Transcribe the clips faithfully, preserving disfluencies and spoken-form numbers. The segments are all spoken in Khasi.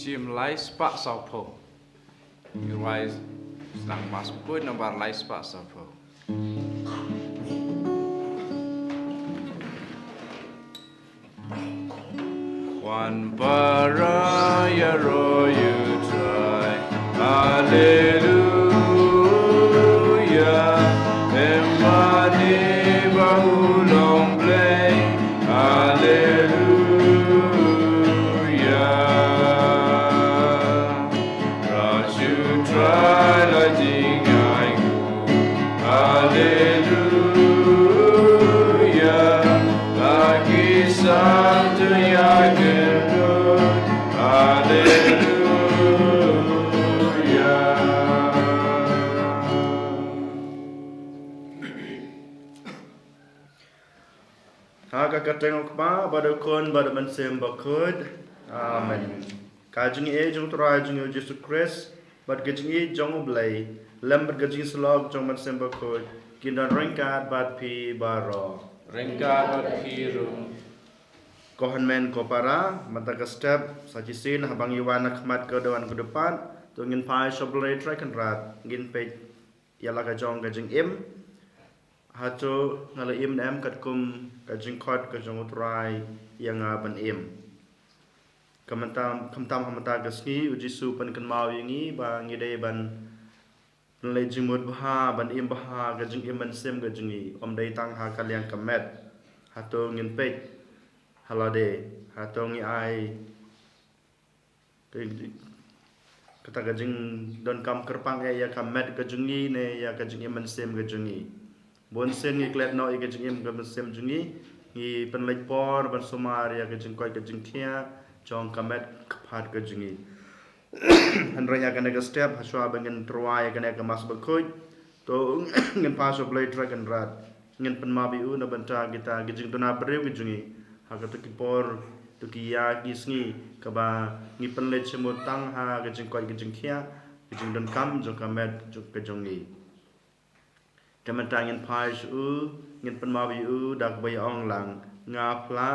Jingim lai spah sawphew. Ngi rwai Sdang Mass Bakhuid nambar lai spah sawphew. Wan para ïaroh ïa U Trai. Haleluya. Em mane ba u long Blei. Haleluya. Raju Trai la jingai. Haleluya. La ki santu ïa ki nud. Haleluya. Ha ka kyrteng U Kpa bad U Khun bad U Mynsiem Bakhuid. Amen. Ka jingïeit jong U Trai jong ngi U Jisu Khrist bad ka jingïeit jong U Blei lem bad ka jingïasyllok jong U Mynsiem Bakhuid kin don ryngkat bad phi baroh. Ryngkat bad phi ruh. Ko hynmen ko para, mynta ka step sa shisien haba ngi wan ha khmat ka Duwan Kdupat, to ngin phai sha U Blei Trai Kynrad, ngin peit ïa la ka jong ka jingim. Hato nga la im ne em katkum ka jingkhot ka jong U Trai ïa nga ban im? Khamtam, khamtam ha mynta ka sngi U Jisu pynkynmaw ïa ngi ba ngi dei ban pynleit jingmut bha, ban im bha ka jingim mynsiem ka jong ngi, ym dei tang ha ka liang ka met. Hato ngin peit ha lade, hato ngi ai kata ka jingdonkam kyrpang eh ïa ka met ka jong ngi ne ïa ka jingim mynsiem ka jong ngi? Bun sien ngi klet noh ïa ka jingim ka mynsiem jong ngi, ngi pynleit por ban sumar ïa ka jingkoit ka jingkhiah jong ka met ka phad ka jong ngi. Hynrei ha kane ka step, hashwa ba ngin rwai ïa kane ka Mass Bakhuid, to ngin phai sha U Blei Trai Kynrad, ngin pynmap ïa u na bynta kita ki jingduna briew ki jong ngi ha kato ki por, to ki ïa ki sngi kaba ngi pynleit shimut tang ha ka jingkoit ka jingkhiah, ka jingdonkam jong ka met jong ka jong ngi. Te mynta ngin phai sha u, ngin pynmap ïa u da kaba ïa ong lang: Nga phla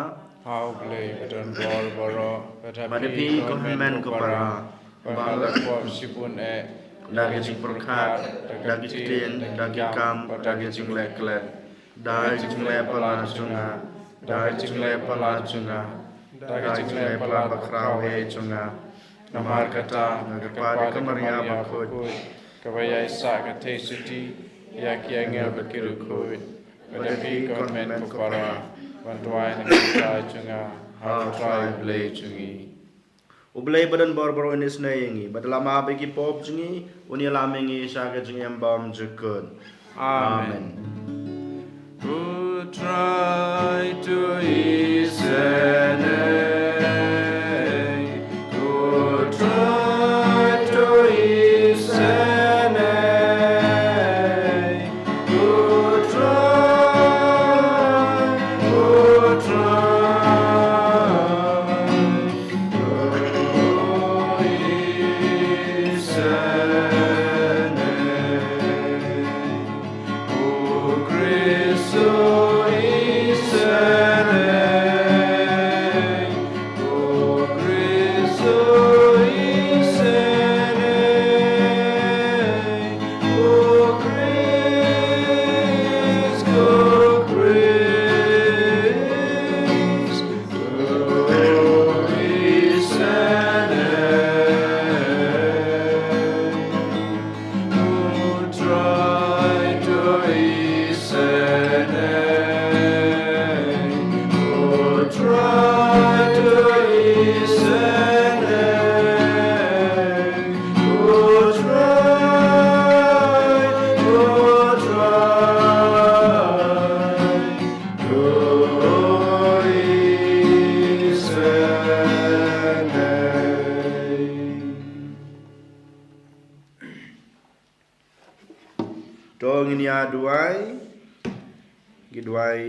ha U Blei ba don bor baroh, bad ha phi ko hynmen ko para, ba nga la pop shibun eh, da ka jingpyrkhat, da ka ktien, da ki kam, da ka jingleh klet, da ka jingleh palat jong nga, da ka jingleh palat jong nga, da ka jingleh palat bakhraw eh jong nga. Namar kata nga kyrpad ïa ka Maria Bakhuid, kaba ïai sah ka theisotti ïa ki angel bad ki riewkhuid, bad ïa phi ko hynmen ko para, ban duwai na ka bynta jong nga ha U Trai Blei jong ngi. U Blei ba don bor baroh un isynei ïa ngi, bad la map ïa ki pop jong ngi, un ïalam ïa ngi sha ka jingim bymjukut. Amen. U Trai to isynei. U Trai to isynei. U Trai, U Trai. To ngin ïa duwai, ngi duwai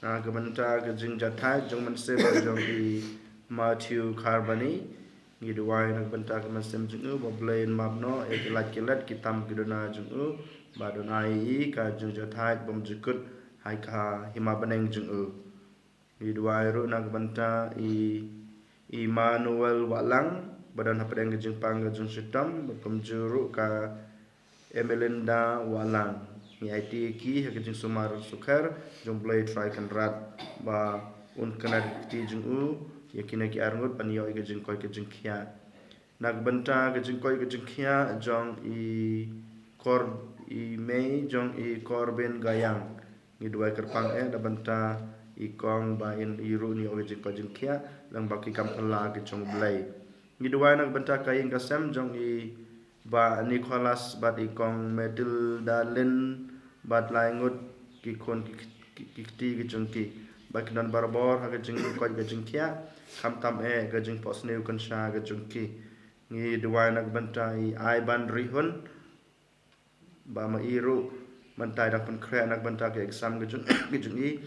na ka bynta ka jingjahthait jong mynsiem jong i Matthew Carboni. Ngi duwai na ka bynta ka mynsiem jong u, ba U Blei un map noh ïa ki lait ki let, ki tam ki duna jong u, bad un ai ïa i ka jingjahthait bymjukut ha ka hima bneng jong u. Ngi duwai ruh na ka bynta i Emmanuel Wahlang, ba don hapdeng ka jingpang ka jingshitom, bad kumjuh ruh ka Emelinda Wahlang. Ngi aiti ïa ki ha ka jingsumar sukher jong U Blei Trai Kynrad, ba un kynnoh ïa ka kti jong u ïa kine ki arngut ban ïoh ïa ka jingkoit ka jingkhiah. Na ka bynta ka jingkoit ka jingkhiah jong i Kor, i mei jong i Korbin Gayang, ngi duwai kyrpang eh na ka bynta i kong, ba in i ruh in ïoh ka jingkoit jingkhiah lyngba ki kam phylla ki jong U Blei. Ngi duwai na ka bynta ka ïing ka sem jong i Bah Nicholas bad i kong Matilda Lynn bad lai ngut ki khun ki, ki, ki kti ki jong ki, ba kin don barabor ha ka jingkoit ka jingkhiah, khamtam eh ka jingphohsniew kynsha ka jong ki. Ngi duwai na ka bynta i Aiban Rihun, ba ma i ruh mynta i dang pynkhreh na ka bynta ka exam ka jong, ka jong i,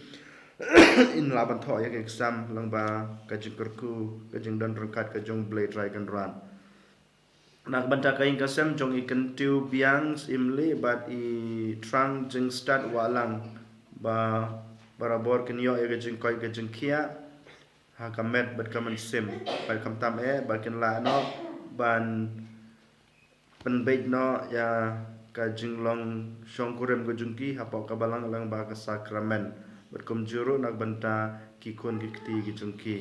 in lah ban thoh ïa ka exam lyngba ka jingkyrkhu, ka jingdon ryngkat ka jong U Blei Trai Kynrad. Na ka bynta ka ïing ka sem jong i Kyntiew Biang Syiemlieh bad i Trangjingstad Wahlang, ba barabor kin ïoh ïa ka jingkoit ka jingkhiah ha ka met bad ka mynsiem, bad khamtam eh ba kin lah noh ban pynbeit noh ïa ka jinglong shongkurim ka jong ki hapoh ka balang lyngba ka sakramen, bad kumjuh ruh na ka bynta ki khun ki kti ki jong ki.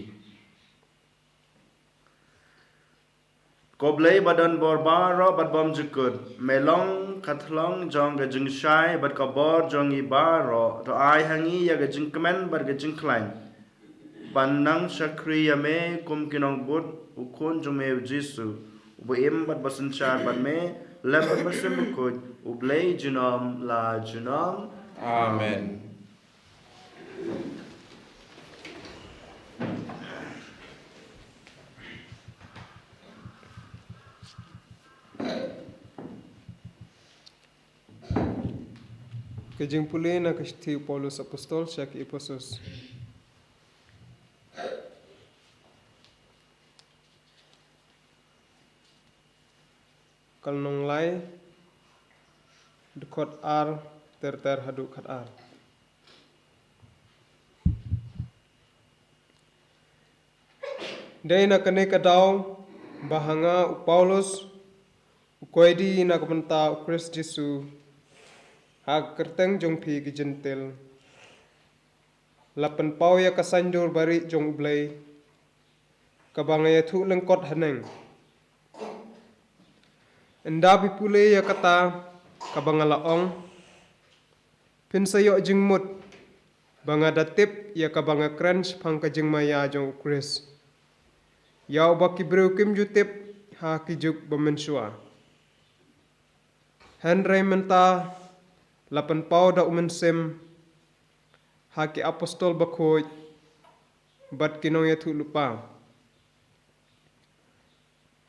Ko Blei ba don bor baroh bad bymjukut, me long ka thlong jong ka jingshai bad ka bor jong ngi baroh, to ai ha ngi ïa ka jingkmen bad ka jingkhlaiñ, ban nang shakri ïa me kum ki nongbud u Khun jong me u Jisu, uba im bad ba synshar bad me lem bad Mynsiem Bakhuid, U Blei junom la junom. Amen. Ka jingpule na ka shithi u Paulus Apostol sha ki Ephesus. Ka lynnong lai, dkhot ar ter ter haduh khat ar. Dei na kane ka daw ba ha nga u Paulus, u koidi na ka bynta u Khrist Jisu, ha ka kyrteng jong phi ki Jentil, la pynpaw ïa ka saiñdur barieh jong U Blei, kaba nga ïathuh lyngkot haneng. Ynda phi pule ïa kata kaba nga la ong, phin sa ïoh jingmut ba nga da tip ïa kaba nga kren shaphang ka jingmaïa jong u Khrist, ïa uba ki briew kim ju tip ha ki juk ba mynshuwa. Hynrei mynta la pynpaw da u Mynsiem ha ki apostol bakhuid bad ki nongïathuhlypa.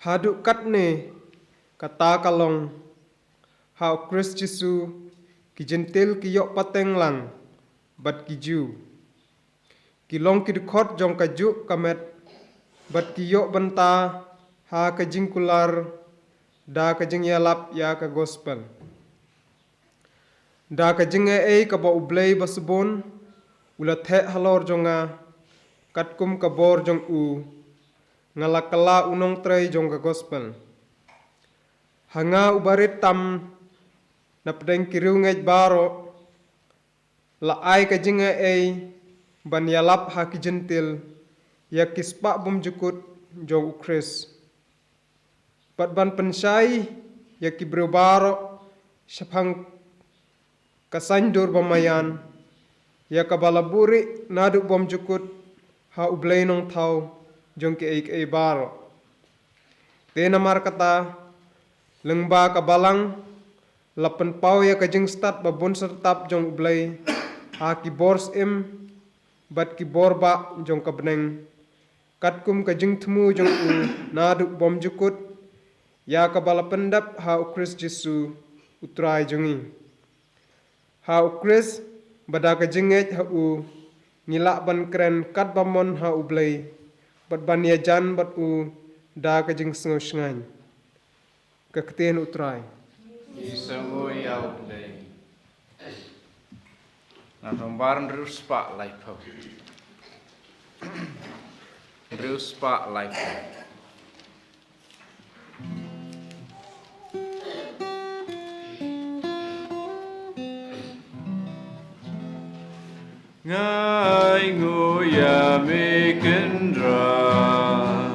Haduh katne kata ka long, ha u Khrist Jisu ki Jentil ki ïoh pateng lang bad ki Jiw. Ki long ki dkhot jong kajuh ka met bad ki ïoh bynta ha ka jingkular da ka jingïalap ïa ka gospel. Da ka jingaiei kaba U Blei Basbun u la theh halor jong nga, katkum ka bor jong u, nga la kylla u nongtrei jong ka gospel. Ha nga uba rit tam na pdeng ki riewngeit baroh, la ai ka jingaiei ban ïalap ha ki Jentil ïa ki spah bymjukut jong u Khrist, bad ban pynshai ïa ki briew baroh shaphang ka saiñdur bamaïan, ïa kaba la buhrieh naduh bymjukut ha U Blei Nongthaw jong kiei kiei baroh. Te namar kata, lyngba ka balang la pynpaw ïa ka jingstad ba bun syrtap jong U Blei ha ki bor syiem bad ki bor bah jong ka bneng, katkum ka jingthmu jong u naduh bymjukut, ïa kaba la pyndep ha u Khrist Jisu, U Trai jong ngi. Ha u Khrist, ba da ka jingngeit ha u, ngi lah ban kren katba mon ha U Blei, bad ban ïajan bad u da ka jingsngewshngaiñ. Ka ktien U Trai. Ngi sngew ïa U Blei. Na nombar hynriew spah laiphew. Hynriew spah laiphew. Nga ainguh ïa me Kynrad,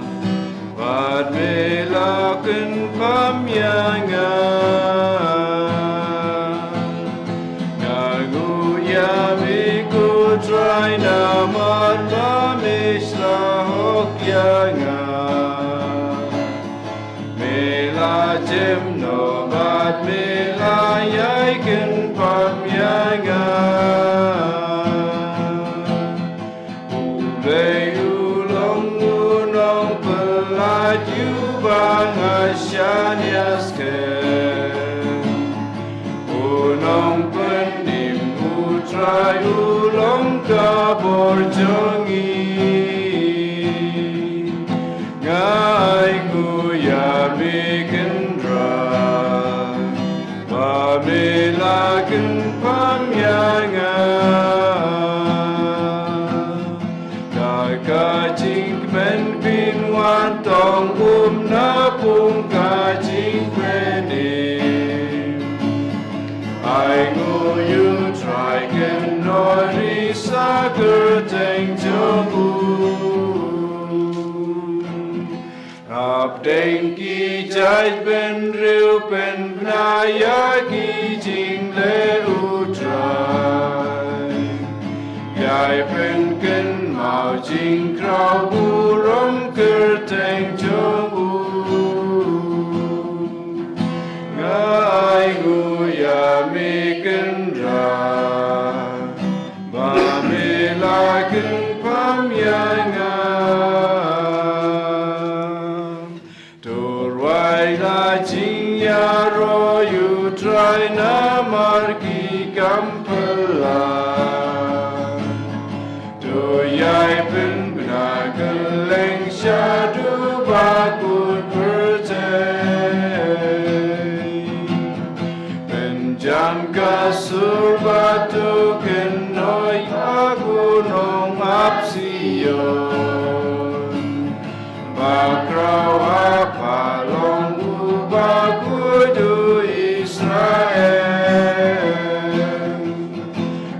bad me la kyrpad ïa nga. Nga ainguh ïa me ko Trai namar ba me sla hok ïa nga. Me la jem noh bad me la ïai kyrpad ïa nga. U Blei u long u nongpyllait uba nga shaniah skhem. U nongpynim, u Trai u long ka bor jong ngi. Nga ainguh ïa me Kynrad, ba me la kyrpad ïa nga. Da ka jingkmen phin wan tong um na pung ka jingpynim. Ainguh ïa u Trai, kynnoh ri sa kyrteng jong u. Hapdeng ki jaitbynriew pynbna ïa ki jingleh u Trai. Ïai pynkynmaw jingkraw burom kyrteng jong u. Nga ainguh ïa me Kynrad, ba me la kyrpad ïa nga. To rwai la jingïaroh ïa u Trai namar ki kam pynlait. To ïai pynbna kylleng shaduh ba kut pyrthei. Pynjam ka sur bad to kynnoh ïa u nongap Sion. Bakhraw ha pha long u bakhuid u Israel.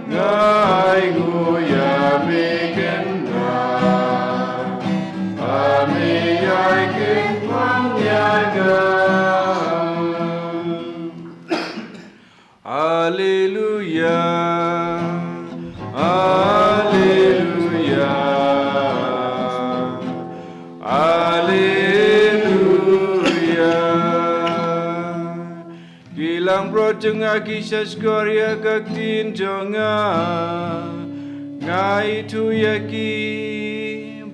Nga ainguh ïa me Kynrad, ba me ïai kyrpad ïa nga. Alleluia, alleluia, alleluia. Ki langbrot jong nga ki sha shkor ïa ka ktien jong nga. Nga ithuh ïa ki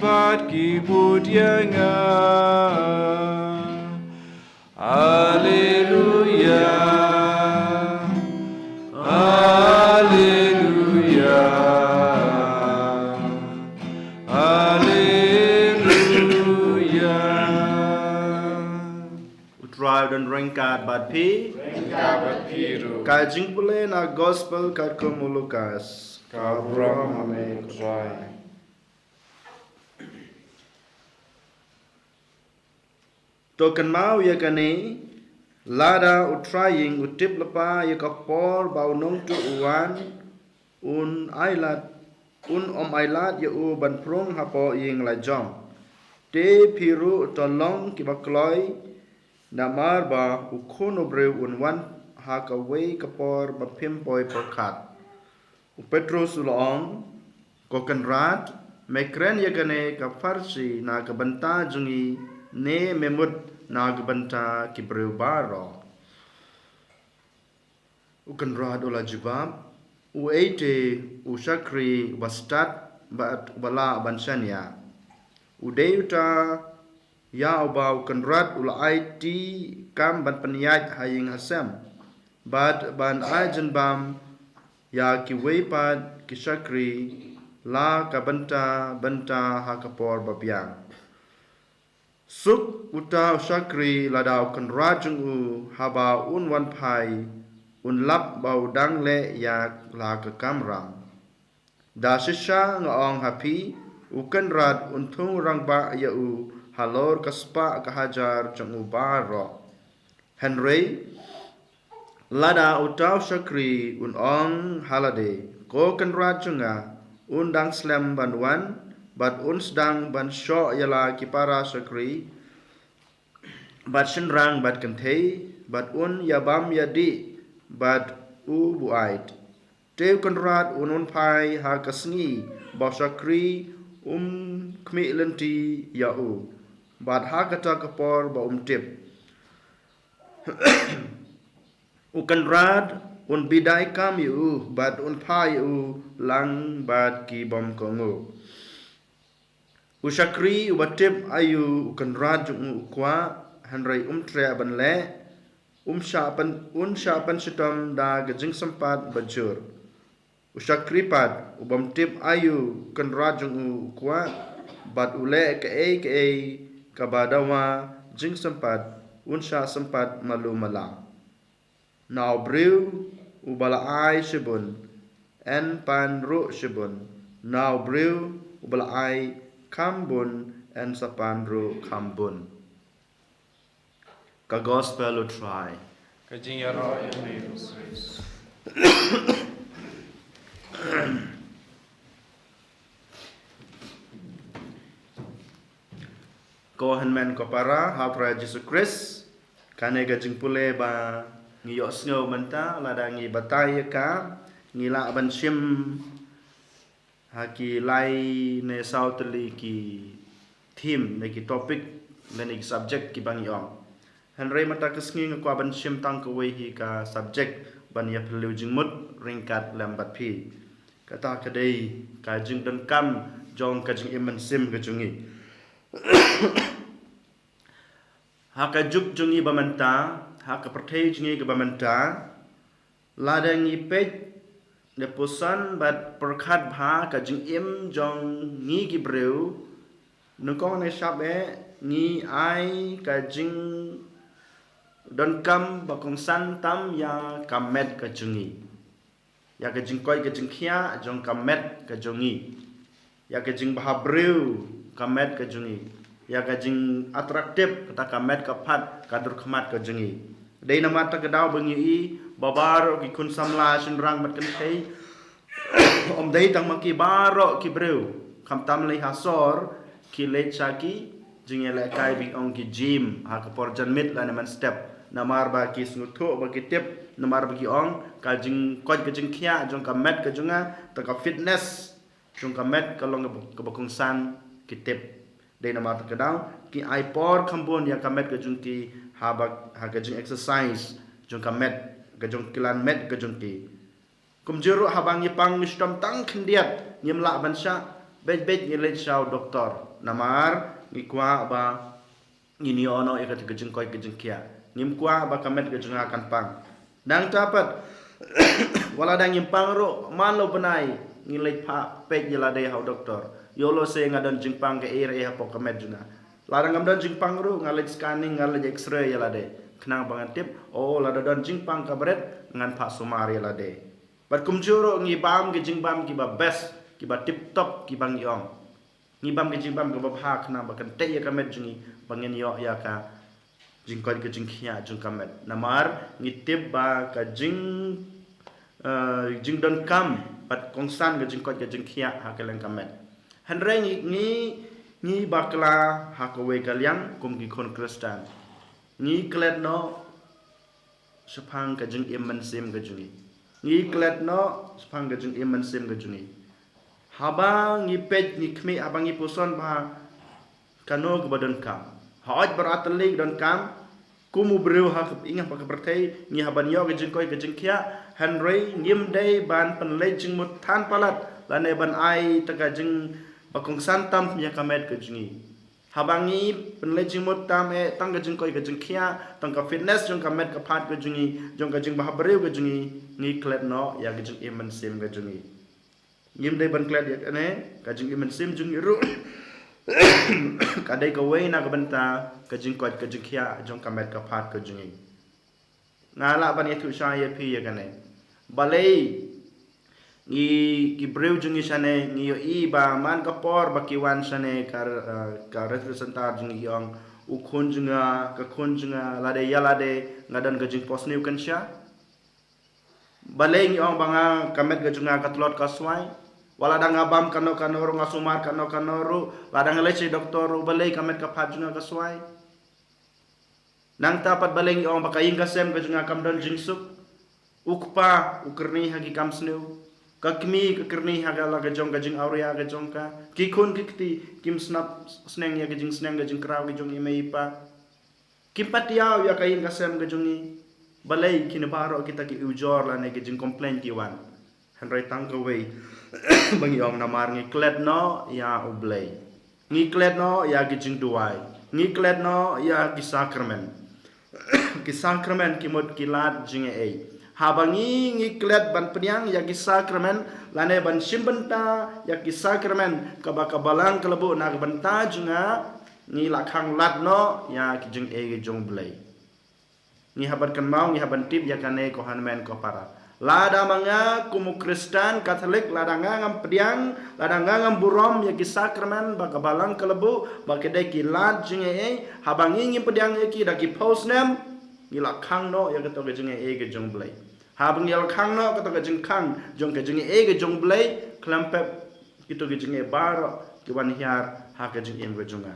bad ki bud ïa nga. Alleluia. Alleluia. Alleluia. U Trai un ryngkat bad phi. Ryngkat bad phi ruh. Ka jingpule na gospel katkum u Lukas. Ka burom ha me ko Trai. To kynmaw ïa kane, lada u trai ïing u tip lypa ïa ka por ba u nongtuh u wan, un ailad, un ym ailad ïa u ban prung hapoh ïing la jong. Te phi ruh to long kiba kloi, namar ba u Khun u Briew un wan ha kawei ka por ba phim poi pyrkhat. U Petros u la ong, Ko Kynrad, me kren ïa kane ka pharshi na ka bynta jong ngi ne me mut na ka bynta ki briew baroh? U Kynrad u la jubab, Uei te u shakri uba stad bad uba lah ban shaniah? U dei uta ïa uba u Kynrad u la aiti kam ban pynïaid ha ïing ha sem bad ban ai jingbam ïa kiwei pat ki shakri la ka bynta bynta ha ka por ba biang. Suk uta u shakri lada u kynrad jong u haba un wan phai un lap ba u dang leh ïa la ka kamram. Da shisha nga ong ha phi, u kynrad un thung rangbah ïa u halor ka spah ka hajar jong u baroh. Hynrei lada uta u shakri un ong ha lade, ko kynrad jong nga, un dang slem ban wan, bad un sdang ban shoh ïa la ki para shakri bad shynrang bad kynthei, bad un ïabam ïadih bad u buaid. Te u kynrad un, un phai ha ka sngi ba u shakri um khmih lynti ïa u, bad ha kata ka por ba um tip. U kynrad un bidai kam ïa u, bad un phah ïa u lang bad ki bym kohnguh. U shakri uba tip aïu u kynrad jong u u kwah, hynrei um treh ban leh, um shah pyn, un shah pynshitom da ka jingsympat bajur. U shakri pat ubym tip aïu u kynrad jong u u kwah, bad u leh kaei kaei kaba dawa jingsympat, un shah sympat malu mala. Na u briew uba la ai shibun, yn pan ruh shibun. Na u briew uba la ai kham bun, yn sa pan ruh kham bun. Ka Gospel u Trai. Ka jingïaroh ïa me, ko Khrist. Ko hynmen ko para ha u Trai Jisu Khrist, kane ka jingpule ba ngi ïohsngew mynta, lada ngi batai ïa ka, ngi lah ban shim ha ki lai ne saw tylli ki theme ne ki topic ne ki subject kiba ngi ong. Hynrei mynta ka sngi nga kwah ban shim tang kawei hi ka subject ban ïa phylliew jingmut ryngkat lem bad phi. Kata ka dei ka jingdonkam jong ka jingim mynsiem ka jong ngi. Ha ka juk jong ngi ba mynta, ha ka pyrthei jong ngi kaba mynta, lada ngi peit, ngi pyrshang bad pyrkhat bha ka jingim jong ngi ki briew, nyngkong ne shap eh, ngi ai ka jingdonkam ba kongsan tam ïa ka met ka jong ngi. Ïa ka jingkoit ka jingkhiah jong ka met ka jong ngi. Ïa ka jingbhabriew ka met ka jong ngi. Ïa ka jingattractive kata ka met ka phad ka dur khmat ka jong ngi. Dei namar kata ka daw ba ngi i ba baroh ki khun samla shynrang bad kynthei, ym dei tang ma ki, baroh ki briew, khamtam lei ha sor, ki leit sha ki jingïalehkai ba ngi ong ki gym ha ka por janmiet lane mynstep. Namar ba ki sngewthuh ba ki tip, namar ba ki ong ka jingkoit ka jingkhiah jong ka met ka jong nga, te ka fitness jong ka met ka long kaba, kaba kongsan ki tip. Dei namar kata ka daw ki ai por kham bun ïa ka met ka jong ki, haba, ha ka jingexercise jong ka met ka jong ki, lan met ka jong ki. Kumjuh ruh haba ngi pang ngi shitom tang khyndiat, ngim lah ban shah, beit beit ngi leit sha u doktor. Namar ngi kwah ba ngin ïoh noh ïa kata ka jingkoit ka jingkhiah. Ngim kwah ba ka met ka jong nga kan pang. Nangta pat, wat lada ngim pang ruh, man la u bnai ngi leit phah peit ïa lade ha u doktor. Ïoh lehse nga don jingpang kaei re hapoh ka met jong nga. Lada ngam don jingpang ruh, nga leit scanning, nga leit X-ray ïa lade, khnang ba ngan tip, oh, lada don jingpang kaba rit, ngan phah sumar ïa lade. Bad kumjuh ruh ngi bam ki jingbam kiba best, kiba tip top, kiba ngi ong. Ngi bam ki jingbam kiba bha khnang ba kan tei ïa ka met jong ngi ba ngin ïoh ïa ka jingkoit ka jingkhiah jong ka met. Namar ngi tip ba ka jing, eh, jingdonkam bad kongsan ka jingkoit ka jingkhiah ha ka liang ka met. Hynrei ngi, ngi, ngi bakla ha kawei ka liang kum ki khun Khristan. Ngi klet noh shaphang ka jingim mynsiem ka jong ngi. Ngi klet noh shaphang ka jingim mynsiem ka jong ngi. Haba ngi peit ngi khmih, haba ngi pyrshang bha, kano kaba donkam. Hooid baroh ar tylli ki donkam. Kum u briew ha ka, ïa nga, ha ka pyrthei, ngi hap ban ïoh ka jingkoit ka jingkhiah, hynrei ngim dei ban pynleit jingmut than palat lane ban ai ta ka jing, ba kongsan tam ïa ka met ka jong ngi. Haba ngi pynleit jingmut tam eh tang ka jingkoit ka jingkhiah, tang ka fitness jong ka met ka phad ka jong ngi, jong ka jingbhabriew ka jong ngi, ngi klet noh ïa ka jingim mynsiem ka jong ngi. Ngim dei ban klet ïa kane, ka jingim mynsiem jong ngi ruh ka dei kawei na ka bynta ka jingkoit ka jingkhiah jong ka met ka phad ka jong ngi. Nga lah ban ïathuh shai ïa phi ïa kane. Balei Ngi ki briew jong ngi shane ngi ïohi ba man ka por ba ki wan shane ka, eh, ka Retreat Center jong ngi, ki ong, u khun jong nga, ka khun jong nga, lade ïalade nga don ka jingphohsniew kynsha. Balei ngi ong ba nga, ka met ka jong nga ka tlot ka swai? Wat lada nga bam kano kano ruh, nga sumar kano kano ruh, lada nga leit sha doktor ruh, balei ka met ka phad jong nga ka swai? Nangta pat balei ngi ong ba ka ïing ka sem ka jong nga kam don jingsuk? U kpa u kyrni ha ki kam sniew, ka kmie ka kyrni ha ka la ka jong ka jingawria ka jong ka, ki khun ki kti kim sngap sneng ïa ka jingsneng ka jingkraw ka jong i mei i pa. Kim pat ïaw ïa ka ïing ka sem ka jong ngi. Balei kine baroh kita ki ujor lane ki jingcomplain ki wan? Hynrei tang kawei ba ngi ong, namar ngi klet noh ïa U Blei. Ngi klet noh ïa ki jingduwai. Ngi klet noh ïa ki sakramen. Ki sakramen ki mut ki lad jingaiei. Haba ngi, ngi klet ban pdiang ïa ki sakramen lane ban shim bynta ïa ki sakramen kaba ka Balang ka la buh na ka bynta jong nga, ngi la khang lad noh ïa ki jingaiei jong U Blei. Ngi hap ban kynmaw, ngi hap ban tip ïa kane ko hynmen ko para. Lada ma nga kum u Khristan Katholik, lada nga ngam pdiang, lada nga ngam burom ïa ki sakramen ba ka Balang ka la buh ba ki dei ki lad jingaiei, haba ngi ngim pdiang ïa ki da ki phew snem, ngi la khang noh ïa kato ka jingaiei ka jong U Blei. Haba ngi la khang noh kato ka jingkhang jong ka jingaiei ka jong U Blei, khlem pep kito ki jingaiei baroh ki wan hiar ha ka jingim ka jong nga.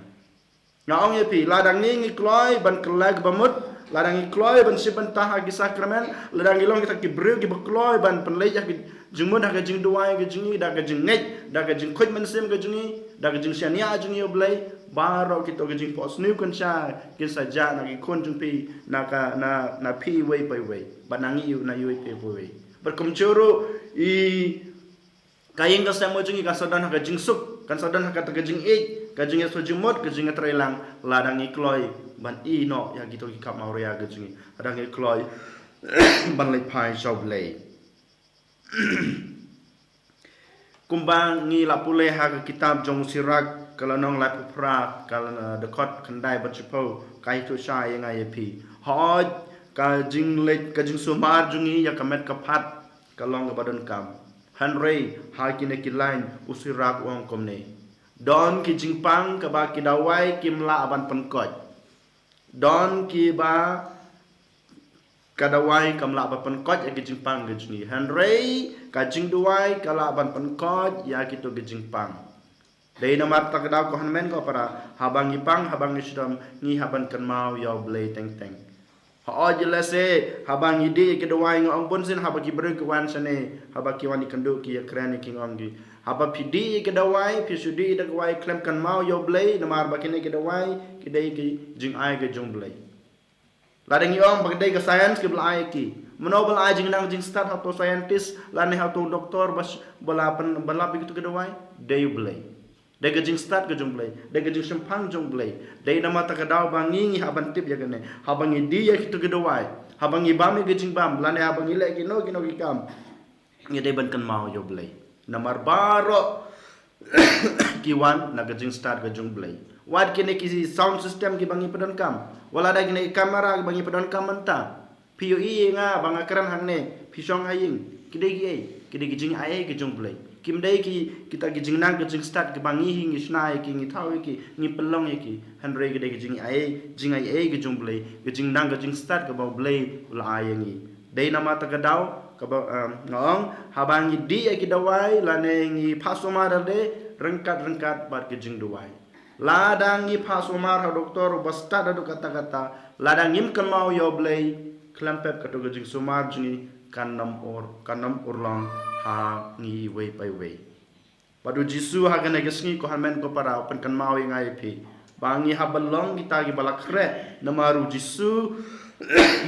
Nga ong ïa phi, lada ngi, ngi kloi ban kylla kaba mut, lada ngi kloi ban shim bynta ha ki sakramen, lada ngi long kita ki briew kiba kloi ban pynleit ha ka jingmut, ha ka jingduwai ka jong ngi, da ka jingngeit, da ka jingkhuid mynsiem ka jong ngi, da ka jingshaniah jong ngi ïa U Blei, baroh kito ki jingphohsniew kynsha kin sa jah na ki khun jong phi, na ka, na, na phi iwei pa iwei, bad na ngi, na iwei pa iwei. Bad kumjuh ruh i ka ïing ka sem ka jong ngi kan sa don ha ka jingsuk, kan sa don ha kata ka jingïeit, ka jingïasuk jingmut, ka jingïatreilang, lada ngi kloi ban ïeh noh ïa kito ki kam awria ka jong ngi, lada ngi kloi ban leit phai sha U Blei. Kumba ngi la pule ha ka kitab jong u Sirak, ka lynnong laiphew phra, ka, eh, dkhot khyndai bad shiphew, ka ïathuh shai ïa nga ïa phi. Hooid, ka jingleit, ka jingsumar jong ngi ïa ka met ka phad ka long kaba donkam. Hynrei ha kine ki lain u Sirak u ong kumne: Don ki jingpang kaba ki dawai kim lah ban pynkoit. Don kiba ka dawai kam lah ban pynkoit ïa ki jingpang ki jong ngi. Hynrei ka jingduwai ka lah ban pynkoit ïa kito ki jingpang. Dei namar kata ka daw ko hynmen ko para, haba ngi pang, haba ngi shitom, ngi hap ban kynmaw ïa U Blei teng teng. Hooid, lehse haba ngi dih ïa ki dawai, nga ong bunsien haba ki briew ki wan shane, haba ki wan ïakynduh ki ïakren ïa ki, nga ong ki, haba phi dih ïa ki dawai, phi shu dih ïa ki dawai khlem kynmaw ïa U Blei, namar ba kine ki dawai ki dei ki jingai ka jong U Blei. Lada ngi ong ba ka dei ka science kiba la ai ki, mano ba la ai jingnang jingstad, hato scientist lane hato doktor ba, ba la pyn, ba la lap ïa kito ki dawai? Dei U Blei. Dei ka jingstad ka jong U Blei, dei ka jingshemphang jong U Blei. Dei namar kata ka daw ba ngi, ngi hap ban tip ïa kane. Haba ngi dih ïa kito ki dawai, haba ngi bam ïa ki jingbam, lane haba ngi leh kino kino ki kam, ngi dei ban kynmaw ïa U Blei. Namar baroh ki wan na ka jingstad ka jong U Blei. Wat kine ki sound system kiba ngi pyndonkam, wat lada kine ki camera kiba ngi pyndonkam mynta, phi ïohi ïa nga ba nga kren hangne, phi shong ha ïing, ki dei kiei? Ki dei ki jingaiei ka jong U Blei. Kim dei ki, kita ki jingnang ki jingstad kiba ngi hi ngi shna ïa ki, ngi thaw ïa ki, ngi pynlong ïa ki. Hynrei ki dei ki jingaiei, jingaiei ka jong U Blei, ki jingnang ki jingstad kiba U Blei u la ai ïa ngi. Dei namar kata ka daw kaba, em, nga ong, haba ngi dih ïa ki dawai lane ngi phah sumar lade, ryngkat ryngkat bad ki jingduwai. Lada ngi phah sumar ha doktor uba stad haduh katta katta, lada ngim kynmaw ïa U Blei, khlem pep kato ka jingsumar jong ngi kan ym ur, kan ym urlong ha ngi iwei pa iwei. Bad U Jisu ha kane ka sngi, ko hynmen ko para, u pynkynmaw ïa nga ïa phi ba ngi hap ban long kita kiba la khreh, namar U Jisu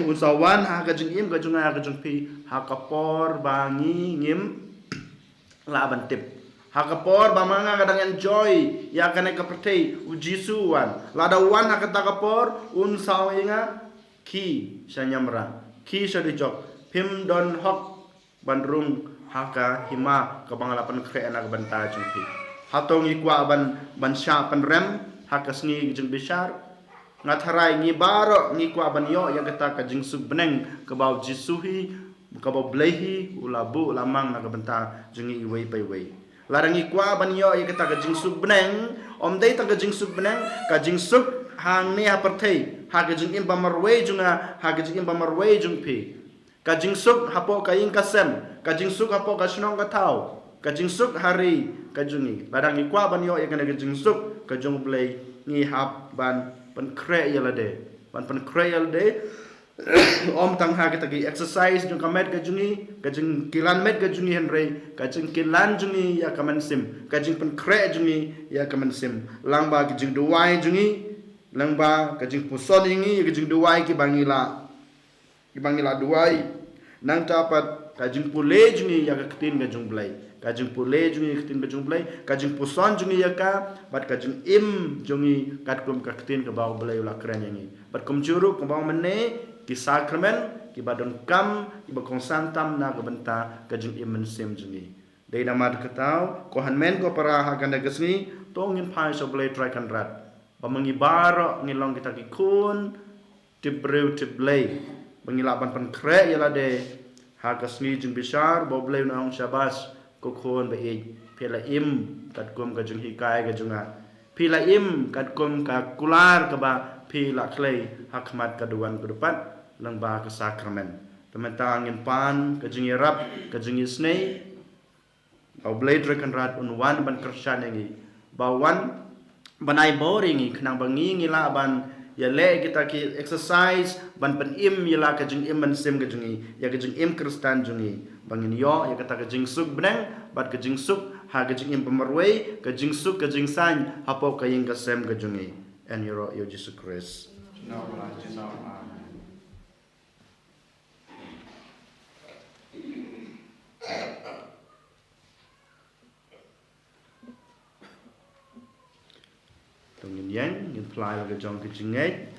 un sa wan ha ka jingim ka jong nga, ha ka jong phi, ha ka por ba ngi ngim lah ban tip. Ha ka por ba ma nga ka dang enjoy ïa kane ka pyrthei, U Jisu u wan. Lada u wan ha kata ka por, un sa ong ïa nga, khie sha niamra, khie sha dujok, phim don hok ban rung ha ka hima kaba nga la pynkhreh na ka bynta jong phi. Hato ngi kwah ban, ban shah pynrem ha ka sngi jingbishar? Nga tharai ngi baroh ngi kwah ban ïoh ïa kata ka jingsuk bneng kaba U Jisu hi Kaba U Blei hi u la buh, u la mang na ka bynta jong ngi iwei pa iwei. Lada ngi kwah ban ïoh ïa kata ka jingsuk bneng, ym dei tang ka jingsuk bneng, ka jingsuk hangne ha pyrthei, ha ka jingim ba marwei jong nga, ha ka jingim ba marwei jong phi. Ka jingsuk hapoh ka ïing ka sem, ka jingsuk hapoh ka shnong ka thaw, ka jingsuk ha ri ka jong ngi. Lada ngi kwah ban ïoh ïa kane ka jingsuk ka jong U Blei, ngi hap ban pynkhreh ïa lade, ban pynkhreh ïa lade. Ym tang ha kita ki exercise jong ka met ka jong ngi, ka jingkilan met ka jong ngi, hynrei ka jingkilan jong ngi ïa ka mynsiem, ka jingpynkhreh jong ngi ïa ka mynsiem, lyngba ka jingduwai jong ngi, lyngba ka jingpuson ïa ngi ïa ka jingduwai kiba ngi la, kiba ngi la duwai. Nangta pat ka jingpule jong ngi ïa ka ktien ka jong U Blei, ka jingpule jong ngi ïa ka ktien ka jong U Blei, ka jingpuson jong ngi ïa ka, bad ka jingim jong ngi katkum ka ktien kaba U Blei u la kren ïa ngi. Bad kumjuh ruh kaba mynne, ki sakramen kiba donkam, kiba kongsan tam na ka bynta ka jingim mynsiem jong ngi. Dei namar kata, ko hynmen ko para, ha kane ka sngi to ngin phai sha U Blei Trai Kynrad, ba ma ngi baroh ngin long kita ki khun tip briew tip Blei, ba ngi lah ban pynkhreh ïa lade ha ka sngi jingbishar, ba U Blei un ong, shabas ko khun ba ïeit, phi la im katkum ka jinghikai ka jong nga, phi la im katkum ka kular kaba phi la khlei ha khmat ka duwan ka dupat lyngba ka sakramen. Te mynta ngin pan ka jingïarap, ka jingisynei, ba U Blei Trai Kynrad un wan ban kyrshan ïa ngi, ba wan ban ai bor ïa ngi, khnang ba ngi, ngi lah ban ïaleh kita ki exercise ban pynim ïa la ka jingim mynsiem ka jong ngi, ïa ka jingim Khristan jong ngi, ba ngin ïoh ïa kata ka jingsuk bneng bad ka jingsuk ha ka jingim ba marwei, ka jingsuk ka jingsain hapoh ka ïing ka sem ka jong ngi. Yn ïaroh ïa U Jisu Khrist. Amen. To ngin ïeng, ngin phla ïa la ka jong ka jingngeit.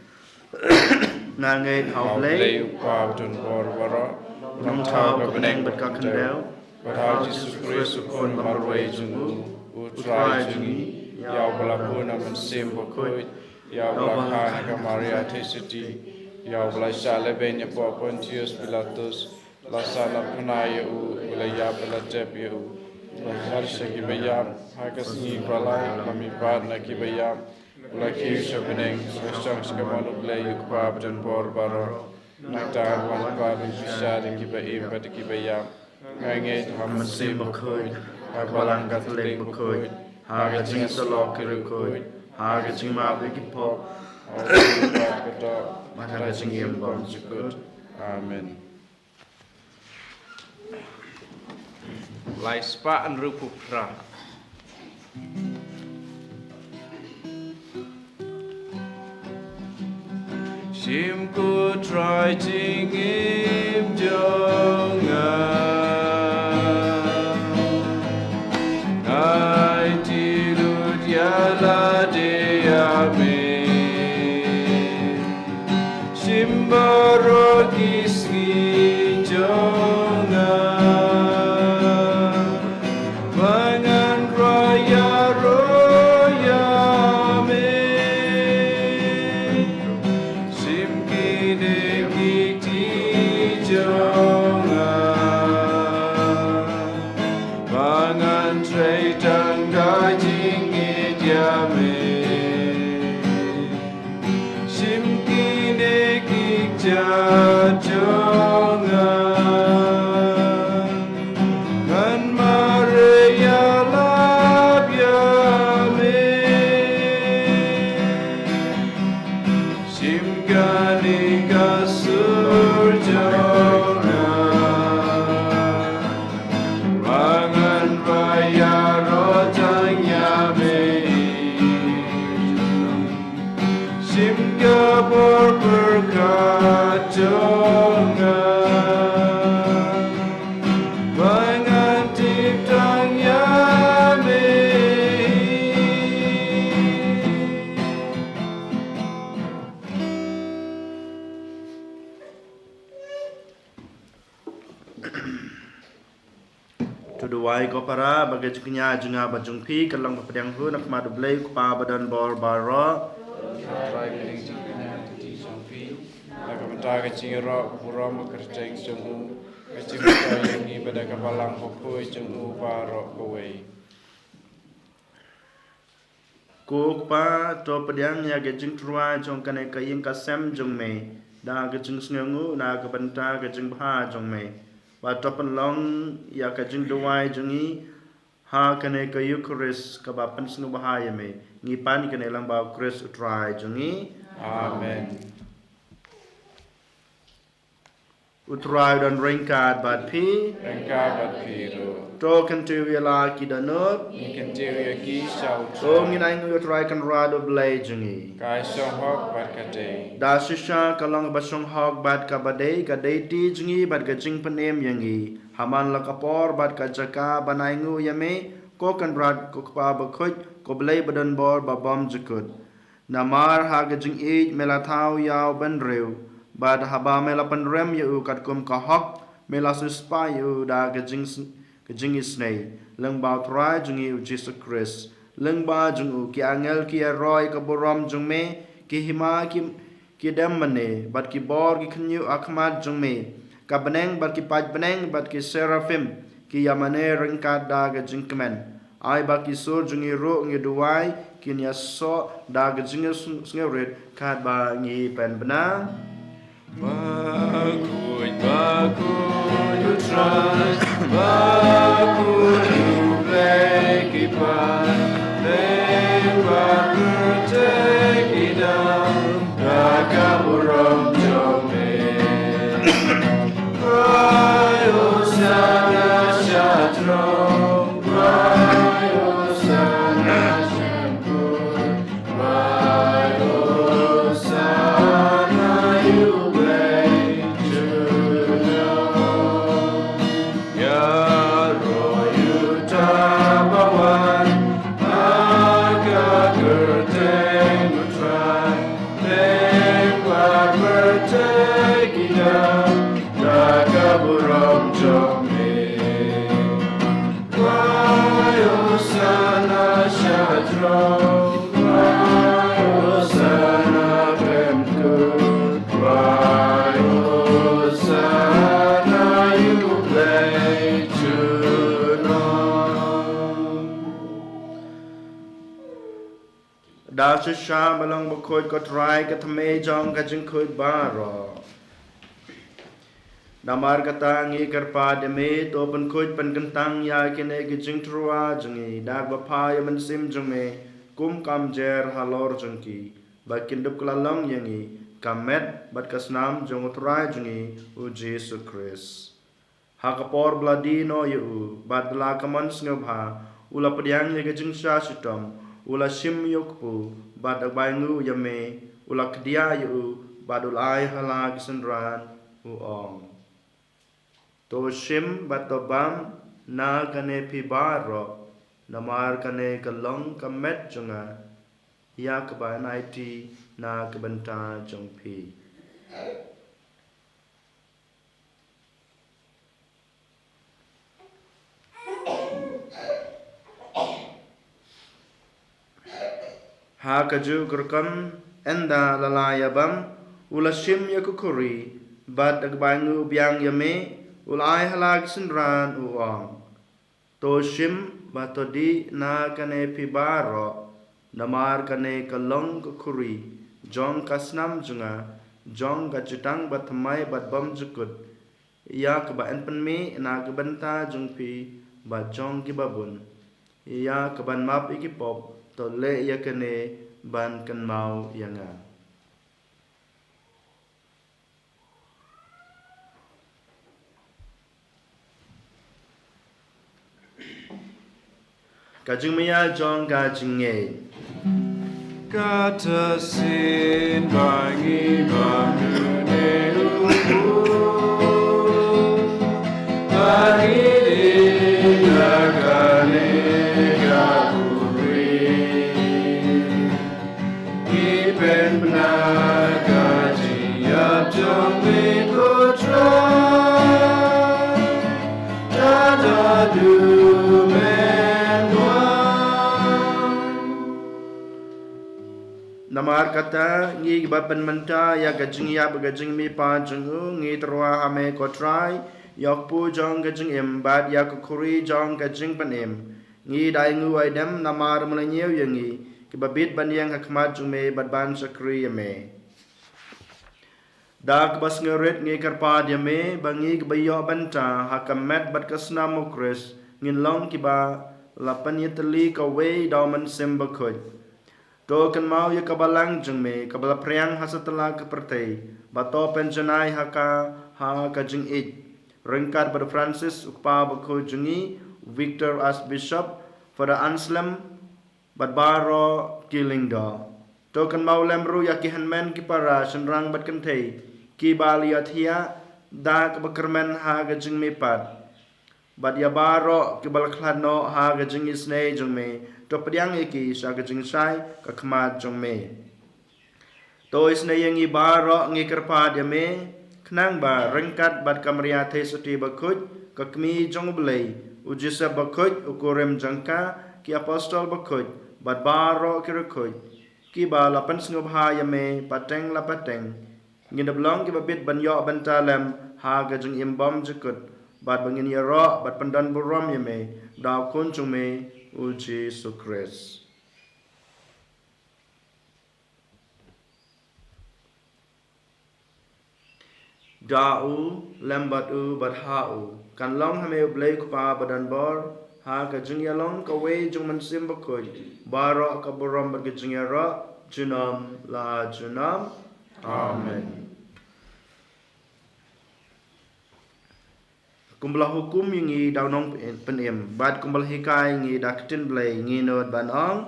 Nga ngeit ha U Blei, U Kpa badonbor baroh, Nongthaw ka bneng bad ka khyndew, bad ha U Jisu Khrist u Khun ba marwei jong u, U Trai jong ngi, ïa uba la bun ha Mynsiem Bakhuid, ïa uba la kha na ka Maria Theisotti, ïa uba la shah lehbeiñ hapoh Pontius Pilatus, la sahnarphna ïa u, u la ïap, u la tep ïa u, u la khot sha kiba ïap, ha ka sngi ba lai u la mihpat na kiba ïap, u la kiew sha bneng, u la shong sha kamon U Blei U Kpa badonbor baroh. Nangta un wan pat ban bishar ïa kiba im bad ïa kiba ïap. Nga ngeit ha Mynsiem Bakhuid, ha ka Balang Katholik bakhuid, ha ka jingïasyllok ki riewkhuid, ha ka jingmap ïa ki pop, ha ka jingïaid ka doh, bad ha ka jingim bymjukut. Amen. Lai spah hynriewphew phra. Shim ko Trai jingim jong nga, ngai ti lut ïa lade ïa me. Shim baroh ki sngi jong nga, ba ngan rai ïaroh ïa me. Shim kine ki kti jong nga, ba ngan trei tang da jingngeit ïa me. Shim kine ki kjat jong nga, ngan mareh ïalap ïa me. Shim kane ka sur jong nga, ba ngan rai ïaroh tang ïa me. Shim ka bor pyrkhat jong nga, ba ngan tip tang ïa me. To duwai ko para, ba ka jingkñia jong nga bad jong phi kan long ba pdiang hun ha khmat U Blei U Kpa badonbor baroh. Trai, ka jingkñia ka jong phi, na ka bynta ka jingïaroh burom ka kyrteng jong u, ka jingmyntoi ïa ngi bad da ka balang bakhuid jong u baroh kawei. Ko Kpa, to pdiang ïa ka jingtyrwa jong kane ka ïing ka sem jong me da ka jingsngewnguh na ka bynta ka jingbha jong me, bad to pynlong ïa ka jingduwai jong ngi ha kane ka Eukharist kaba pynsngewbha ïa me. Ngi pan kane lyngba U Khrist U Trai jong ngi. Amen. U Trai u don ryngkat bad phi. Ryngkat bad phi ruh. To kyntiew ïa la ki dohnud. Ngi kyntiew ïa ki sha U Trai. To ngin ainguh ïa U Trai Kynrad U Blei jong ngi. Ka shong hok bad ka dei. Da shisha ka long kaba shong hok bad kaba dei, ka dei ti jong ngi bad ka jingpynim ïa ngi ha man la ka por bad ka jaka ban ainguh ïa me, ko Kynrad, ko Kpa bakhuid, ko Blei badonbor babymjukut. Namar ha ka jingïeit me la thaw ïa u bynriew, bad haba me la pynrem ïa u katkum ka hok, me la siewspah ïa u da ka jing, ka jingisynei, lyngba U Trai jong ngi U Jisu Khrist. Lyngba jong u ki angel ki ïaroh ïa ka burom jong me, ki hima ki, ki dem mane, bad ki bor ki khynñiuh ha khmat jong me. Ka bneng bad ki paid bneng bad ki seraphim ki ïa mane ryngkat da ka jingkmen. Ai ba ki sur jong ngi ruh ngi duwai kin ïasoh da ka jingsngewrit katba ngi pynbna. Bakhuid, bakhuid U Trai, bakhuid U Blei ki paid, lyngba pyrthei ki dang da ka burom jong me. Hosana sha throne, Hosana sha throne, Hosana ïa U Blei junom. Ïaroh ïa uta uba wan ha ka kyrteng U Trai, lyngba pyrthei ki dang da ka burom jong me. Wai Hosana sha throne, wai Hosana khlem kut, wai Hosana ïa U Blei junom. Da shisha ba long bakhuid ko Trai ka thymmei jong ka jingkhuid baroh. Namar kata ngi kyrpad ïa me, to pynkhuid pynkyntang ïa kine ki jingtyrwa jong ngi da kaba pha ïa u Mynsiem jong me kum ka mjer halor jong ki, ba kin dup kylla long ïa ngi ka met bad ka snam jong U Trai jong ngi U Jisu Khrist. Ha ka por ba la die noh ïa u bad da la ka mon sngewbha, u la pdiang ïa ka jingshah shitom, u la shim ïa u kpu, bad da kaba ainguh ïa me, u la kdiah ïa u, bad u la ai ha la ki synran, u ong: To shim bad to bam na kane phi baroh, namar kane ka long ka met jong nga, ïa kaba yn aiti na ka bynta jong phi. Ha kajuh ka rukom, ynda la la ïa bam, u la shim ïa ka khuri, bad da kaba ainguh biang ïa me, u la ai ha la ki synran, u ong: To shim bad to dih na kane phi baroh, namar kane ka long ka khuri jong ka snam jong nga, jong ka jutang bathymmai bad bymjukut, ïa kaba yn pynmih na ka bynta jong phi bad jong kiba bun, ïa kaban map ïa ki pop. To leh ïa kane ban kynmaw ïa nga. Ka jingmaïa jong ka jingngeit. Kata shisien ba ngi bam une u kpu, ba ngi dih na kane ka khuri, ngi pynbna ka jingïap jong me ko Trai, da haduh men wan. Namar kata, ngi kiba pynmynta ïa ka jingïap bad ka jingmihpat jong u, ngi tyrwa ha me ko Trai, ïa u kpu jong ka jingim bad ïa ka khuri jong ka jingpynim. Ngi da ainguh aidem namar me la ñiew ïa ngi kiba bit ban ïeng ha khmat jong me bad ban shakri ïa me. Da kaba sngewrit ngi kyrpad ïa me ba ngi kiba ïoh bynta ha ka met bad ka snam u Khrist ngin long kiba la pynïatylli kawei da u Mynsiem Bakhuid. To kynmaw ïa ka balang jong me kaba la phriang ha satlak ka pyrthei, ba to pynjanai ha ka ha ka jingïeit, ryngkat bad u Francis u kpa bakhuid jong ngi, Victor Archbishop, Father Anselm, bad baroh ki lyngdoh. To kynmaw lem ruh ïa ki hynmen ki para shynrang bad kynthei kiba la ïathiah da kaba kyrmen ha ka jingmihpat, bad ïa baroh kiba la khlad noh ha ka jingisynei jong me. To pdiang ïa ki sha ka jingshai ka khmat jong me. To isynei ïa ngi baroh ngi kyrpad ïa me, khnang ba ryngkat bad ka Maria Theisotti bakhuid, ka kmie jong u Blei, u Joseph bakhuid u kurim jong ka, ki apostol bakhuid bad baroh ki riewkhuid kiba la pynsngewbha ïa me pateng la pateng, ngin ïa long kiba bit ban ïoh bynta lem ha ka jingim bymjukut, bad ba ngin ïaroh bad pyndonburom ïa me da u Khun jong me u Jisu Khrist. Da u, lem bad u, bad ha u, kan long ha me u Blei u Kpa badonbor, ha ka jingïalong kawei jong u Mynsiem Bakhuid, baroh ka burom bad ka jingïaroh junom la junom. Amen. Kumba la hukum ïa ngi da u Nongpynim, bad kumba la hikai ïa ngi da ka ktien Blei, ngi nud ban ong: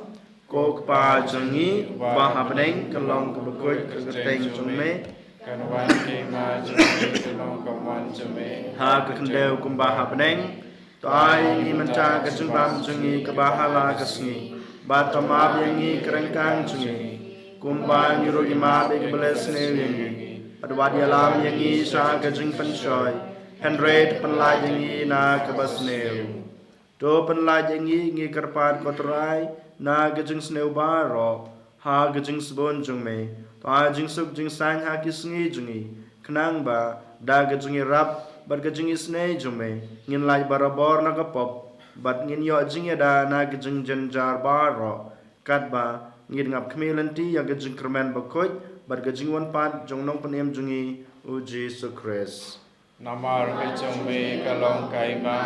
Ko Kpa jong ngi uba ha bneng, ka long kaba khuid ka kyrteng jong me. Kan wan ka hima jong me, ka long ka mon jong me ha ka khyndew kumba ha bneng. To ai ïa ngi mynta ka jingbam jong ngi kaba ha la ka sngi, bad to map ïa ngi ka ryngkang jong ngi, kumba ngi ruh ngi map ïa kiba leh sniew ïa ngi. Bad wat ïalam ïa ngi sha ka jingpynshoi, hynrei to pynlait ïa ngi na kaba sniew. To pynlait ïa ngi, ngi kyrpad ko Trai, na ka jingsniew baroh, ha ka jingsbun jong me. To ai jingsuk jingsaiñ ha ki sngi jong ngi, khnang ba da ka jingïarap bad ka jingisynei jong me, ngin lait barabor na ka pop, bad ngin ïoh jingïada na ka jingjynjar baroh, katba ngin ngap khmih lynti ïa ka jingkyrmen bakhuid bad ka jingwan pat jong u Nongpynim jong ngi u Jisu Khrist. Namar ka jong me ka long ka hima,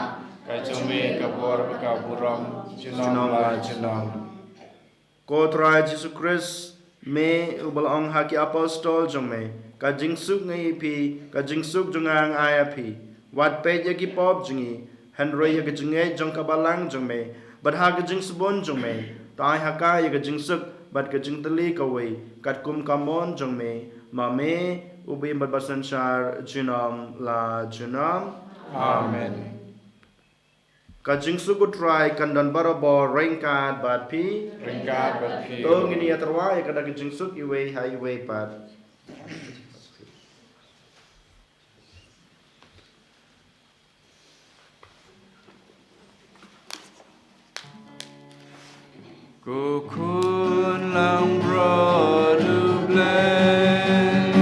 ka jong me ka bor bad ka burom junom la junom. Ko Trai Jisu Khrist, me uba la ong ha ki apostol jong me: Ka jingsuk nga ai ïa phi, ka jingsuk jong nga nga ai ïa phi. Wat peit ïa ki pop jong ngi, hynrei ïa ka jingngeit jong ka balang jong me, bad ha ka jingsbun jong me, to ai ha ka ïa ka jingsuk bad ka jingtylli kawei, katkum ka mon jong me, ma me uba im bad ba synshar junom la junom. Amen. Ka jingsuk u Trai kan don barabor ryngkat bad phi. Ryngkat bad phi. To ngin ïa tyrwa ïa ka da ka jingsuk iwei ha iwei pat. Ko Khun Langbrot U Blei,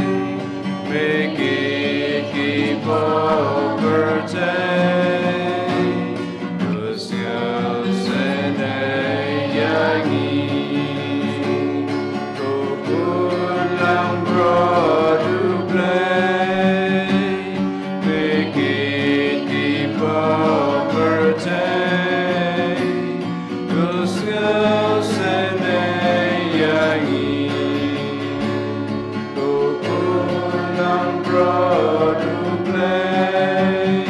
me kit ki pop pyrthei, to sngewsynei ïa ngi. Ko Khun Langbrot U Blei, me kit ki pop pyrthei, to sngewsynei ïa ngi. Ko Khun Langbrot U Blei,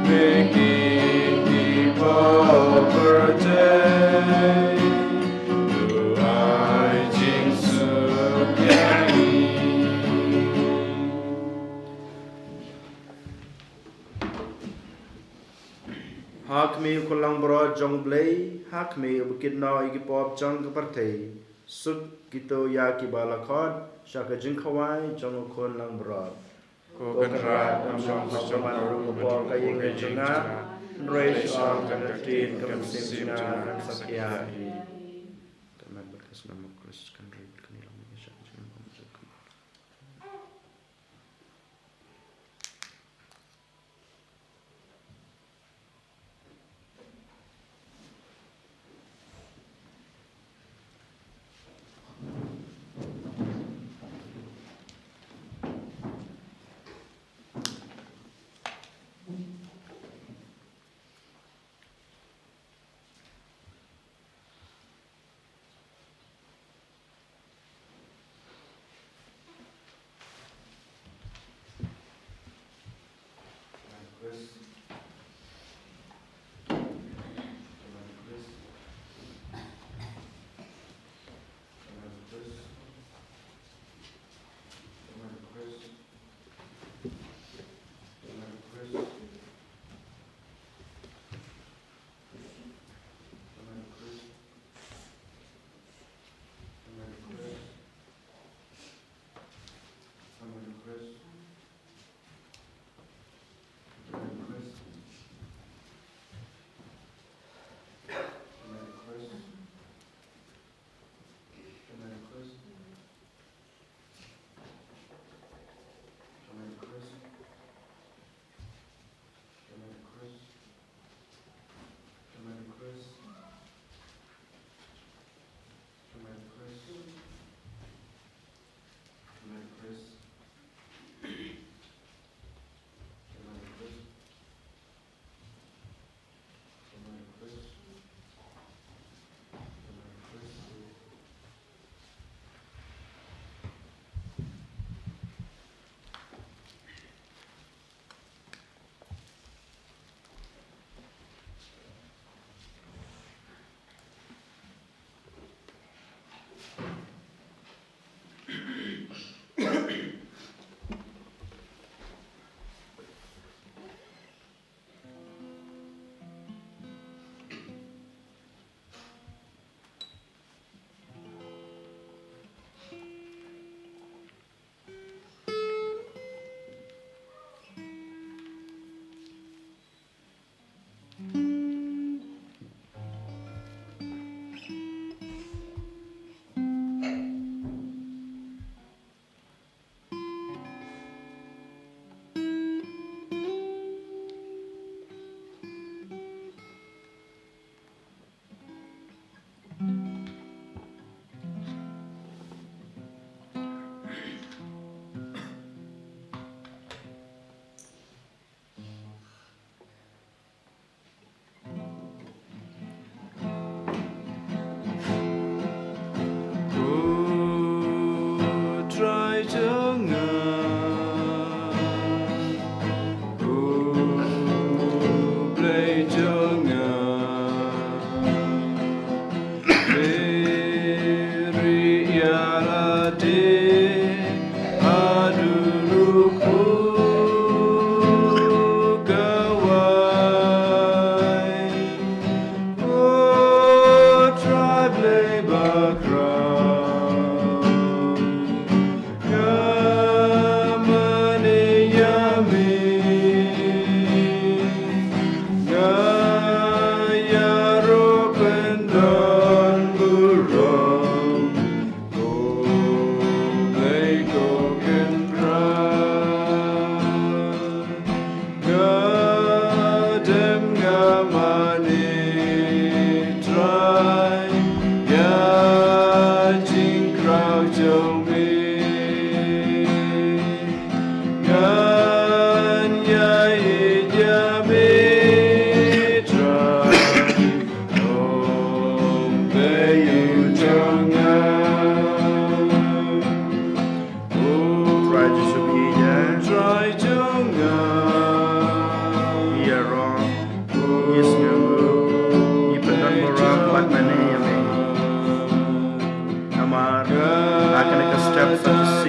me kit ki pop pyrthei, to ai jingsuk ïa ngi. Ha khmih, Ko Khun Langbrot jong U Blei, ha khmih, uba kit noh ïa ki pop jong ka pyrthei, suk kito ïa kiba la khot sha ka jingkhawai jong U Khun Langbrot. Ko Kynrad, ngam shym kwah ban rung hapoh ka ïing jong nga, hynrei shu ong kata ka ktien, ka mynsiem jong nga kan sa khia hi. Ka met bad ka snam u Khrist kan rai bad kan ïalam ïa ngi sha ka jingim bymjukut.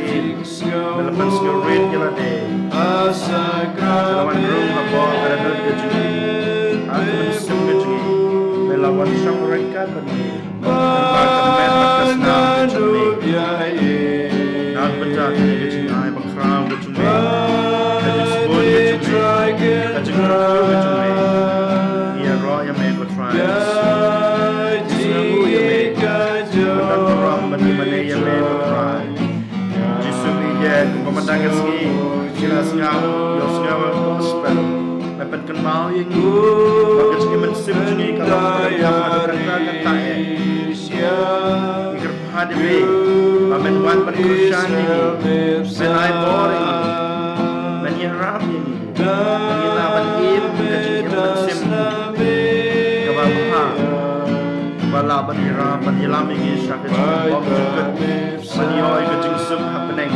Me la pynsngewrit ïa lade. Me la wan rung hapoh ka dohnud ka jong ngi. Ha ka mynsiem ka jong ngi me la wan shong ryngkat bad ngi. Lyngba ka met bad ka snam ka jong me. Na ka bynta ka jingai bakhraw ka jong me, ka jingsbun ka jong me, ka jingkyrkhu ka jong me. Ïaroh ïa me ko Trai Jisu. Ïasngewnguh ïa me. Ban don burom ban ïa mane ïa me ko Trai. Jisu, ngi ïeit kumba mynta ka sngi ngi la sngap ïa u sngap gospel. Me pynkynmaw ïa ngi ba ka jingim mynsiem jong ngi ka long kaba donkam haduh katta katta eh. Ngi kyrpad ïa me ba men wan ban kyrshan ïa ngi, men ai bor ïa ngi, men ïarap ïa ngi. Ngi lah ban im ka jingim mynsiem kaba bha, kaba lah ban ïarap ban ïalam ïa ngi sha ka jingbymjukut. Ban ïoh ïa ka jingsuk ha bneng,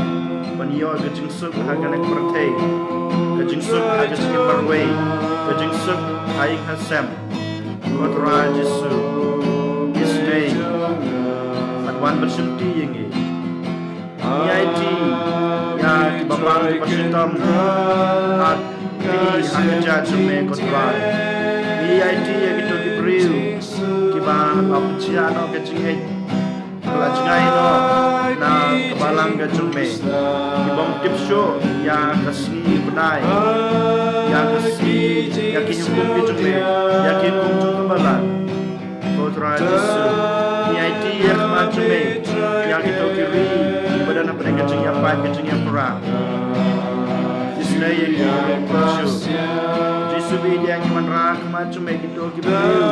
ban ïoh ïa ka jingsuk ha kane ka pyrthei, ka jingsuk ha ka jingim marwei, ka jingsuk ha ïing ha sem. Ko Trai Jisu, isynei, ban wan ban shimti ïa ngi. Ngi aiti ïa kiba bang kiba shitom ha kti ha ka jaid jong me ko Trai. Ngi aiti ïa kito ki briew kiba la pynjah noh ka jingngeit, ba la jngai noh na ka balang ka jong me. Ki bym tip shuh ïa ka sngi bnai, ïa ka sngi, ïa ki hukum ki jong me, ïa ki hukum jong ka balang. Ko Trai Jisu, ngi aiti ïa ka khmat jong me ïa kito ki ri kiba don hapdeng ka jingïapait ka jingïapra. Isynei ïa ki, ko Jisu. Jisu, bad ïa ngi wanrah ha khmat jong me kito ki briew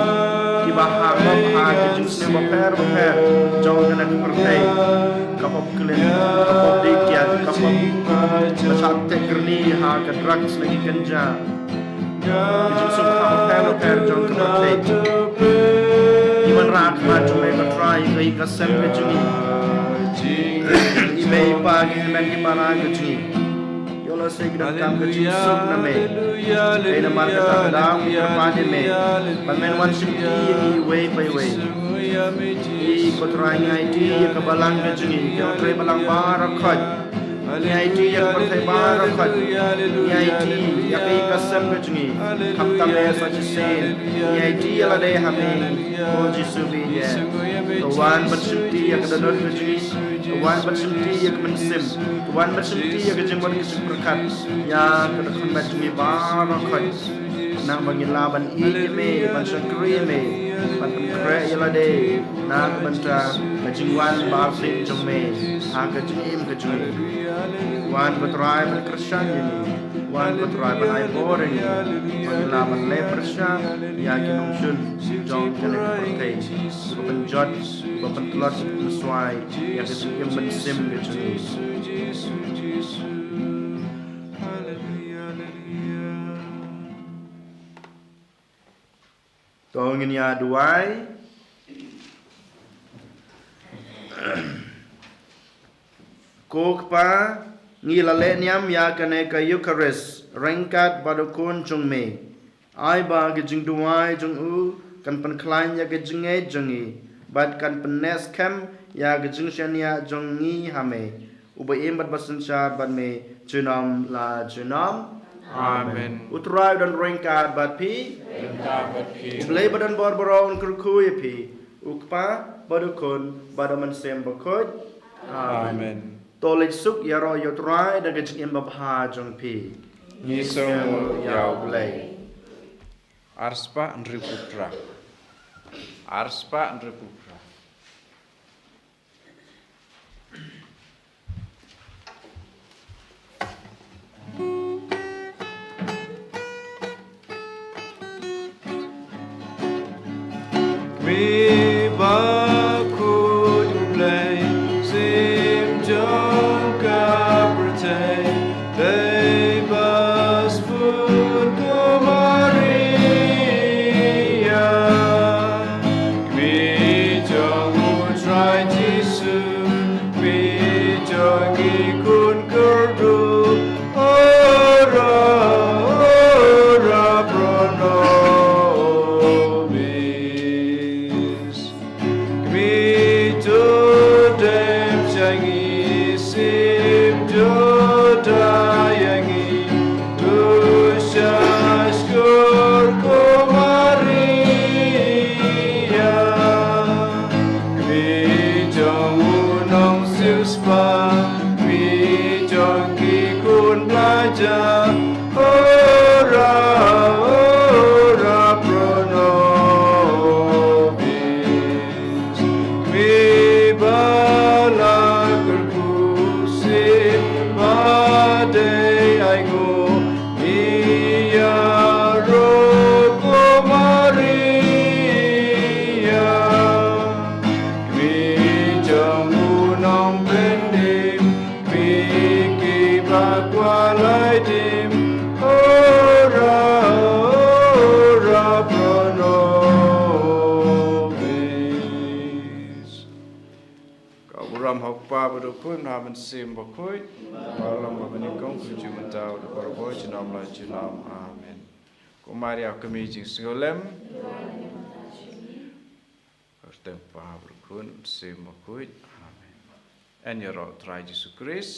kiba ha, kiba ha ki jingsniew bapher bapher jong kane ka pyrthei. Ka pop klet, ka pop dih kiad, ka pop ba shah teh kyrni ha ka drugs ne ki ganja. Ki jingsuk bapher bapher jong ka pyrthei. Ngi wanrah ha khmat jong me ko Trai, ïa ka ïing ka sem ka jong ngi, i mei i pa, ki hynmen ki para ka jong ngi. Ïoh lehse ki donkam ka jingsuk na me. Dei namar kata ka daw ngi kyrpad ïa me ban men wan shimti ïa ngi iwei pa iwei. Ko Trai, ngi aiti ïa ka balang ka jong ngi, ki nongtrei balang baroh khoit. Ngi aiti ïa ka pyrthei baroh khoit. Ngi aiti ïa ka ïing ka sem ka jong ngi, khamtam me sa shisien. Ngi aiti ïa lade ha me, ko Jisu, bad ïa, to wan ban shimti ïa ka dohnud ka jong ngi. To wan ban shimti ïa ka mynsiem. To wan ban shimti ïa ka jingmut ka jingpyrkhat ïa ka dohnud ka jong ngi baroh khoit. Nang ba ngin lah ban ïeit ïa me, ban shakri ïa me, ban pynkhreh ïa lade na ka bynta ka jingwan ba arsien jong me ha ka jingim ka jong ngi. Wan ko Trai ban kyrshan ïa ngi. Wan ko Trai ban ai bor ïa ngi, ba ngin lah ban leh pyrshah ïa ki nongshun jong kane ka pyrthei, kiba pynjot, kiba pyntlot, kiba pynsuai ïa ka jingim mynsiem ka jong ngi. To ngin ïa duwai. Ko Kpa, ngi la leh niam ïa kane ka Eukharist ryngkat bad u Khun jong me. Ai ba ka jingduwai jong u kan pynkhlaiñ ïa ka jingngeit jong ngi, bad kan pynneh skhem ïa ka jingshaniah jong ngi ha me, uba im bad ba synshar bad me junom la junom. Amen. U Trai u don ryngkat bad phi. Ryngkat bad phi. U Blei ba don bor baroh un kyrkhu ïa phi, u Kpa, bad u Khun, bad u Mynsiem Bakhuid. Amen. Amen. To leit suk, ïaroh ïa u Trai da ka jingim babha jong phi. Ngi sngewnguh ïa u Blei. Arspah hynriewphew phra. Arspah hynriewphew phra. Kmie bakhuid U Blei, Syiem jong ka pyrthei, dei ba sbun ko Maria. Kmie jong U Trai Jisu, kmie jong ki khun kyrduh, ora, ora pro nobis. Kmie to dem sha ngi, Syiem Ora, ora pro nobis. Kmie ba la kyrkhu shisha ba dei ainguh ïa ka Maria. Kmie jong u nongpynim, kmie kiba kwah lait im, ora, ora pro nobis. Ka burom ha u Kpa bad u Khun bad u Mynsiem Bakhuid, ba long bad mynnyngkong kumjuh mynta bad barabor junom la junom. Amen. Ko Maria ka kmie jingsngewlem, ha ka kyrteng u Kpa bad u Khun bad u Mynsiem Bakhuid. Amen. Yn ïaroh Trai Jisu Krist.